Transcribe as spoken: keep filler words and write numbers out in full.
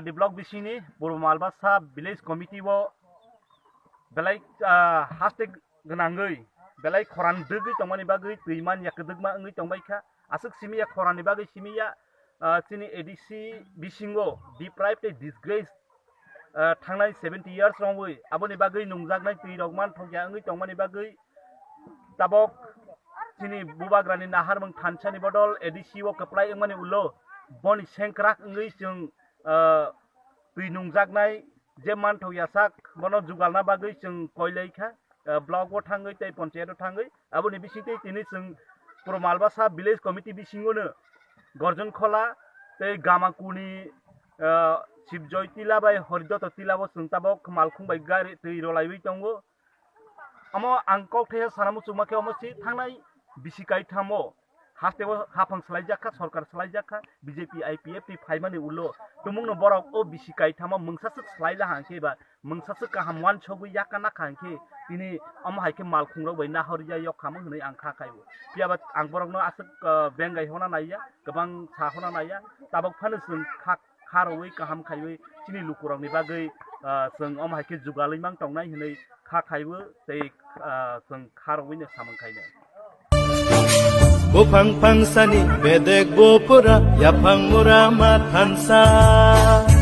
Block bisingni Purbo Malbasa Village Committee o belai, ah, haste gwnangwi belai khoran dwgwi tongmani bagwi twi man ya kwdwkma wngwi tongbai kha. Aswk simi ya khoranni bagwi simi ya, ah, chini A D C bisingo deprive tei disgrace, ah, thangnai seventy years romwi aboni bagwi nungjaknai twi rok man thokya wngwi tongmani bagwi tabok chini bubagrani naharmung thansani bodol A D C o kwplai wngmani ulo boni sengkrak wngwi chwng, ah, twi nungjaknai je manthok yasak bono jugalna bagwi chwng koilai kha, ah, block o thangwi tei ponchayat o thangwi aboni bisingtwi tini chwng Purbo Malbasa Village Committee bisingono Gorjon Khola tei Gamakuni, ah, Sibjoy Tila bai Horidoto Tila bo chwng tabok malkhung bai gari twi rolaiwi tongo. Omo ang kok thaiha sana muchungma khe omo si thangnai bisi kaithamo haste o haphang swlaijak kha, sorkar swlaijak kha, B J P I P F T phaimani ulo tumungno borok o bisi kaithamo mungsa swk swlai la hang khe ba mungsa swk kaham wansogwi yakana kha hang khe tini omo hai khe malkhung rok bai nahorya yok khamo hwnwi ang kha khaibo. Phiya ba ang borokno aswk, ah, bengai hona naiya, kwbang sa hona naiya, tabok phano chwng kha kha rwui kaham khaiwi chini lukurokni bagwi, ah, chwng omo hai khe jugalwi mang tongnai hwnwi kha khaiwi tei, ah, chwng kha rwui no samung khainai. Buphang phangsani bedek bupura, yaphang mura ma thansa.